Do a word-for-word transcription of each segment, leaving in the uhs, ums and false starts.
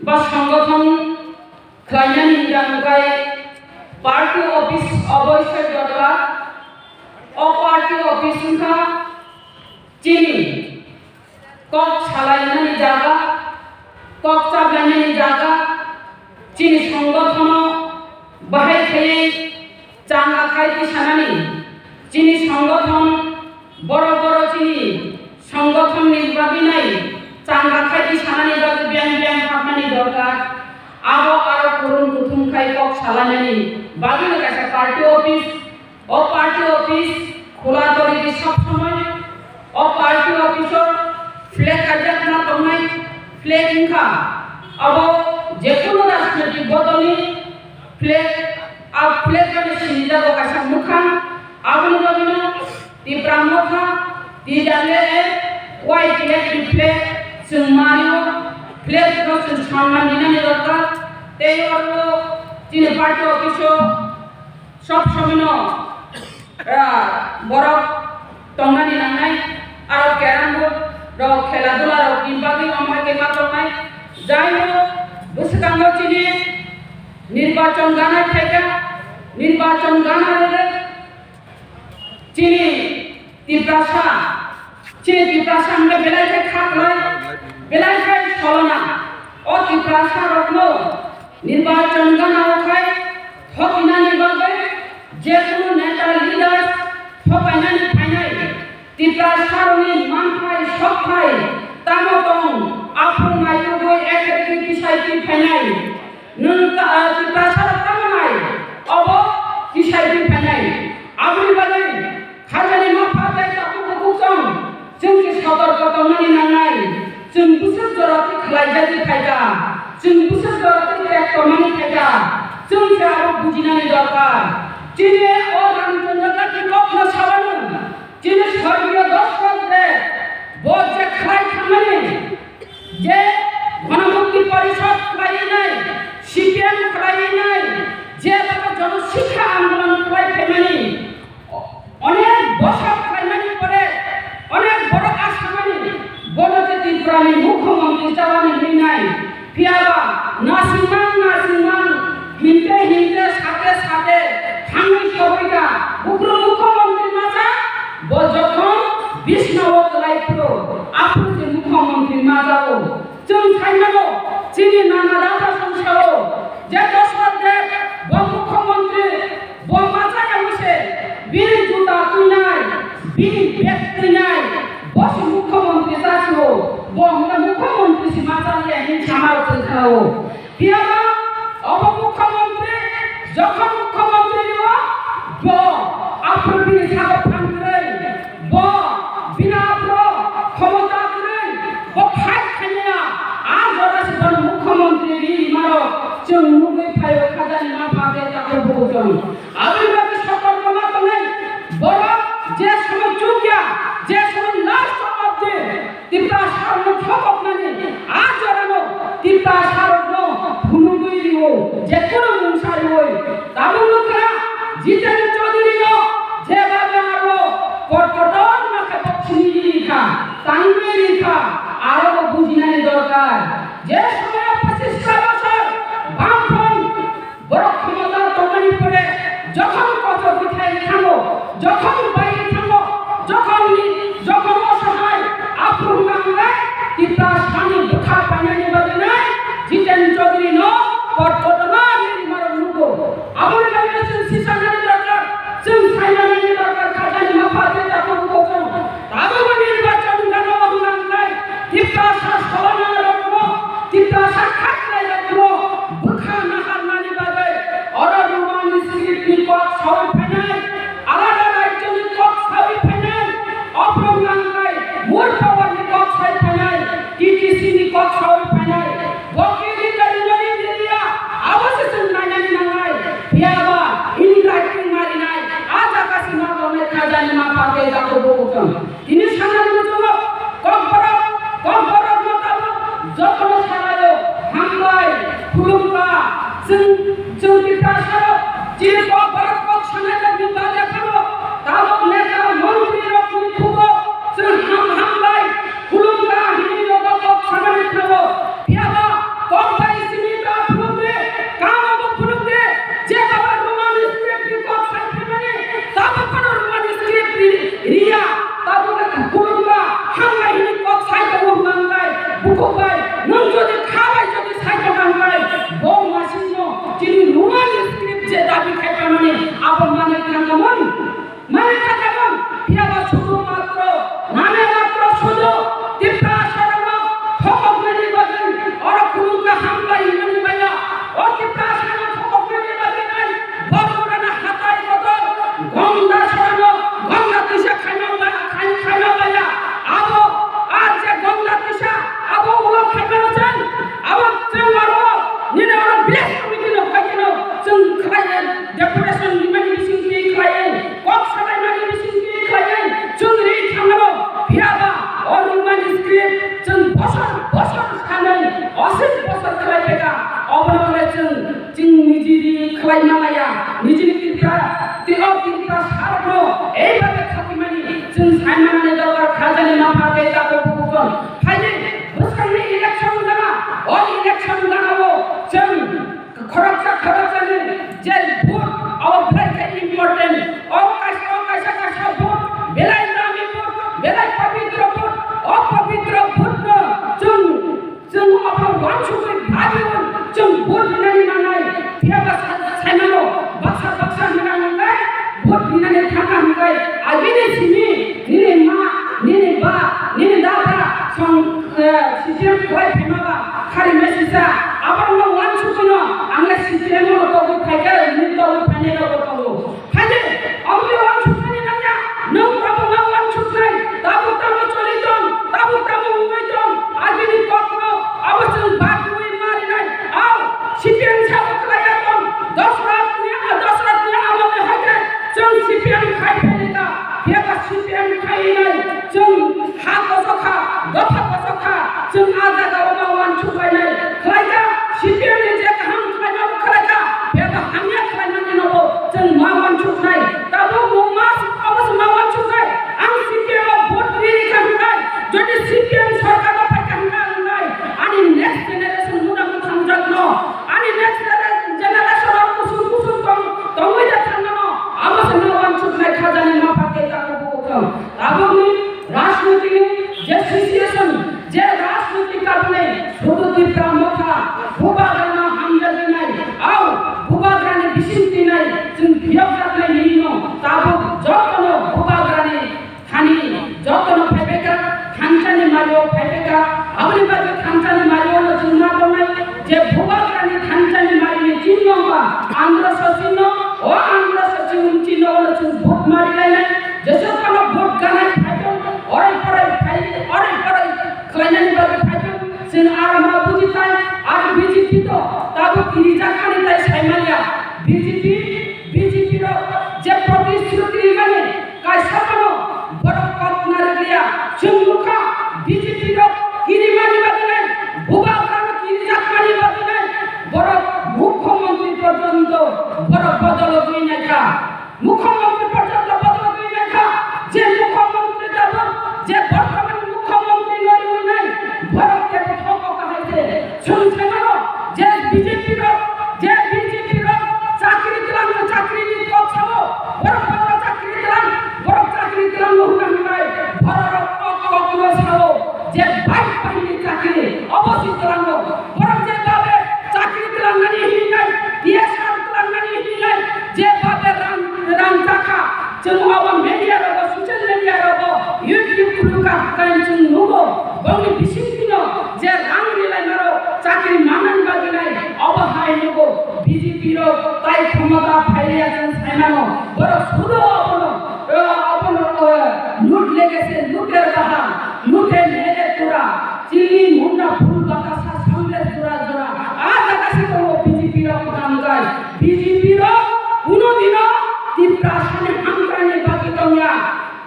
ba songothon khlainani hwnka hwnkhe party office oboisoi dorkar. O party office wngkha chini kok salainani jaga, kok chablainani jaga, chini songothono bahai khaiwi changa khai tisanani, chini songothon borok borok chini songothonni bagwi nai changa khai tisanani bagwi biyang biyang hapnani dorkar. Abo aro kwrwng kuthum khai kok salainani bagwino kaisa party office, o party office khula toridi sob somoi. O party office o flag kaijak ma tongnai, flag wngkha abo jekunu rajnoitik bodolni flag, a flag ani sinijago kaisa mwkhang, aboni bagwino Tipra Motha, T W F, Y T F ni flag chwng mario, flag no chwng sanman dinani dorkar. Tei oro chini party office o sob somoi no, ah, borok tongnani nangnai, aro carrom board rok, khela dula rok ni bagwi wngma khe ma tongnai. Jai ho, bwswkango chini nirbachon gana phaikha, nirbachon gana rwrwk chini Tiprasa, chini Tiprasa hwnba belai khe kha kwlai, belai khe solona. O Tiprasa rokno nirbachon gana o khai thokinani bagwi jekunu neta leaders thokainani phainai. Tiprasa rokni manthai sokthai tamo tong, aphuru naitugwi ek ek khe kisai khe phainai. Nwng ta-, ah, Tiprasa rok tamo nai, obo kisai khe phainai. Aboni bagwi Khajani mapha tei takhuk bukhuk chwng, chwng se sotorko tongmani nangnai. Chwng bwswk jora khe khlaijagwi phaikha, chwng bwswk jora khe tek tongmani phaikha, chwng se abo bujinani dorkar. Chini o Ramchandra Gandhi kokno sawano, chini sorgiyo Dashrath Deb bo je khlai thangmani, je Ganamukti Parishad khlaiwi nai, C P M khlaiwi nai, je baba Jana Shiksha Andolon khlai phaimani, onek bosor khlaimani pore, onek borok asamani, bono je Tripurani Mukhyamantri chabani hinwi nai. Phiyaba nasingmang nasingmang, hinte hinte, sate sate thangwi sogwi kha. Buphuru Mukhyamantri macha, bo jokhon Bishnao kwlai phuru, aphuru se Mukhyamantri macha o. Chwng saimano, chini nana dada song sao, je Dashrath Deb bo Mukhyamantri, bo machaya wngse, bini juta twinai, bini bag twinai, bo se Mukhyamantri chasio, bo hwnba Mukhyamantri se machaliya hin samao chwng khao. Phiyaba obo Mukhyamantri, jokhon Mukhyamantri o, bo aphuru bini sago phan kwrwi, bo bini aphuru khomota kwrwi, bo fight khaimaya, a jora se bono Mukhyamantri ri maro chwng nugwi phaio khajani mapha tei takhuk bukhuk chwng. Aboni bagwi sokorno ma tongnai borok je somoy chukya, je somoy last of the Tiprasarokno thokoknani, a jorano Tiprasarokno phunugwi rio, jekunu mungsa rioi. Tabuk nukha Jiten Chaudhary no jeba jeba aro kot kotor no khe bo phunugwi rikha, tangwi rikha, aro bo bujinani dorkar. Je somoyo pochista bosor Bamfront borok khomota tongmani pore jokhon kotor bwthai thango, jokhon bai thango, jokhon ni, jokhon osahai, aphuru nangnai, Tiprasani bwkha painani bagwi nai, Jiten Chaudhary no kot kotorma ri marok nugo. Aboni bagwi chwng sisa nani dorkar, chwng saina nani dorkar, khajani mapha tei takhuk bukhuk chwng. Tabukbo nirbachon gana o hwnang khe Tiprasa solonarokno, Tiprasa khaklairokno bwkha naharnani bagwi oro Roman script ni kok sawi phainai, alada rajyoni kok sawi phainai, ophrom nang khe more power ni kok sawi phainai, T T C ni kok sawi phainai. Bo khe leader ni nori ni ya, abo se chwng nainani nangnai. Phiyaba in writing marinai, a jaga se ma tongnai khajani mapha tei takhuk bukhuk chwng. Tini sanani muchungo kokborok, kokborok no tabuk jotono salaio, hambai, khulumkha, chwng, chwng Tiprasarok, chini kokborok kok sanai rokni bagwi phano, tabuk neta montri rokni thugo, chwng ham, hambai, khulumkha hinwi nogo kok sanani phano, phiyaba kokbai Nwng jodi kha bai jodi sai tongkha hwnbai, bo masingno chini Roman script je dabi khai phaimani abo manwi thangkhamung, manwi thangkhamung, phiyaba sudhu matro, name matro sudhu Tiprasarokno thokoknani bagwi oro khulumkha hambai hwnwi manya. O Tiprasarokno thokoknani bagwi nai Bormurano hatai kotor Gongda sorano Gongda tisa khaima ba-, khai-, khaima baya. Abo, a je Gongda tisa, abo ulo khaimano chwng, abo chwng oro nini oro village committee no khaikeno chwng khlaiwi deputation rimani bisingtwi khlaiwi kok salaimani bisingtwi khlaiwi chwng ri thangmano. Phiyaba o Roman script chwng bosor bosor sanwi oswk bosor khlai phaikha, obono hwnwi chwng Chwng niji ri khlai manaya, nijini Tripura, tei o Tripura sarokno ei babe thokimani chwng sai manani dorkar khajani mapha tei takhuk bukhuk chwng. Phaidi bwskangni election gana, o election gana-o chwng khoroksa khoroksani je vote abo belai khe important. O kaisa, o kaisa kaisa vote belai dami vote, belai pabitro vote, o pabitro vote-no chwng Chwng abono uansukwi badio chwng vote rinani nangnai. Phiyaba sa-, saimano baksa baksa hwnka hwnkhe vote rinani thangkha hwnkhe agini simi nini ma, nini ba, nini dada song, eh, C P M khlai phaima ba khari mesisa abono uansukwi no ang le C P M no togwi phaikhe nini togwi phainai rokbo tongo. Phaidi, aboni uansuknani nangya, nwng tabuk ma uansuknai, tabuk tamo choli tong, tabuk tamo wngwi tong, agini kokno abo chwng bad wngwi ma rinai. Au, C P M sabo khlaiya tong, Dosrat ni, Dosrat ni amoni hai khe chwng C P M khai phailika, phiyaba C P M khai nai, chwng ha kosok kha, dopha kosok kha, chwng a jaga o ma uansuk lainai. Khlaika, C P M ni je kaham khlaima bo khlaika, bebak hamya khlaimani nobo chwng ma uansuknai. Tabuk nwng ma, abo se ma uansuknai. Ang C P M o vote ri ri kha hwnkhai, jodi C P M sorkar o phai kha hwnkhai, ani next generation muna mwthangjakno, ani next generation o kusung kusung tong, tongwi da thangmano, abo se ma uansuknai khajani ma phaikhe takhuk bukhuk chwng. Tabukni rajnoitikni je situation, je rajnoitik karonwi sudu Tipra Motha Bubagrano hamjagwinai, au Bubagrani bising twinai chwng phiyokjaknai hinwi no tabuk jotono Bubagrani thani jotono phaibaikha, thansani mario phaibaikha, aboni bagwi thansani mario no chwng ma tongnai. Je Bubagrani thansani marini chinno wngkha Andhra Sachinno, o Andhra Sachin chinno wngkha chwng vote mari lainai. Jesuk phano vote ganai phaitong, orai porai phai, orai porai khlainani bagwi phaitong. Chwng aro ma buji thai, aro B J P to tabuk kirijakmani tai saimanya. B J P, B J P rok je protishruti rimani, kaisa phano borok kok narwkliya. Chwng nukha B J P rok kirimani bagwi nai, Bubagrano kirijakmani bagwi nai, borok mukhyamantri porjonto borok bodologwi naikha. Mukhyamantri porjonto bodologwi naikha. Je mukhyamantri tabuk, je bortoman mukhyamantri nori wngnai, borok tebo thoko kahai se. Chwng saimano je B J P rok, je B J P rok chakri twlangno chakrini kok sao, borok borok chakri twlang, borok chakri twlangno hwnna hwnbai, borok kok kokno sao je bai bahini chakri obo si twlangno, borok je babe chakri twlangnani hinai, T S R twlangnani hinai, je babe rang, rang chakha, Chwng obo media rogo, social media rogo, YouTube khulukha, kai chwng nugo, bongni bisingtwino je rang rilaimaro chakri mannani bagwi nai, obo hai nugo, B J P rok tai khomota phailiya chwng saimano, borok sudo obono, eh, obono, eh, loot legese, looter baha, loote mere tura, chini munda phul bakasa sangre jora jora, a jaga se tongo B J P rok namjai, B J P rok kuno dino Tiprasani hamkraini bagwi tongya.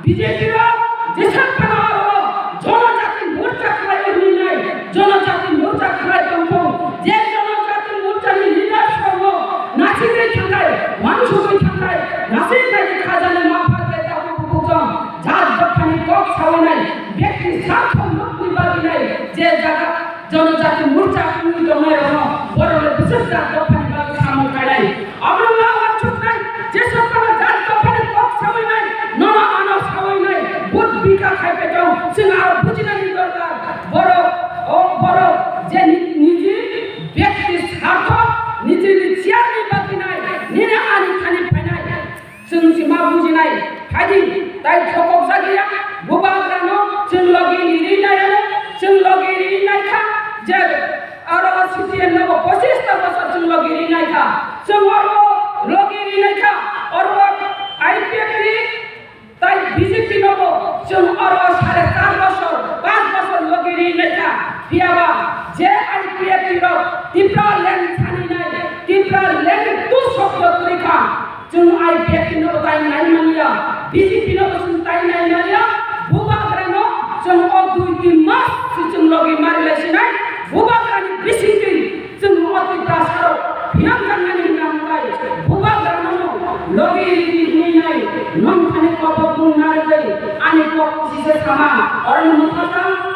B J P rok jesang phano aro Jonojati Morcha khlai hwnwi nai, Jonojati Morcha khlai tongthung. Je Jonojati Morchani leaders rokno nasigwi thangkhai, wansugwi thangkhai, nasik naidi khajani mapha khe takhuk bukhuk tong. Jat dophani kok sawi nai, bekti sartho nokni bagwi nai, je jaga Jonojati Morcha wngwi tongnairokno borokno bwswk jat dophani bagwi samung khainai. Abono ma uansuknai, jesok phano jat dophani kok sawi nai, nono ano sawi nai, but bika khai phaitong, chwng aro bujinani dorkar. Borok, o borok, je Tipraland saninai, Tipraland tu shobdo kwrwi kha. Chwng I P F T no tai nai manya, B J P no chwng tai nai manya. Bubagrano chwng o dui tin mas si chwng logi mari lai sinai. Bubagrani bisingtwi chwng o Tiprasarok phiyang kangnani hinang kai. Bubagrano logi ridi hinai nong thani kobok mung narwgwi ani kok sise sama. Oroni mwthangkang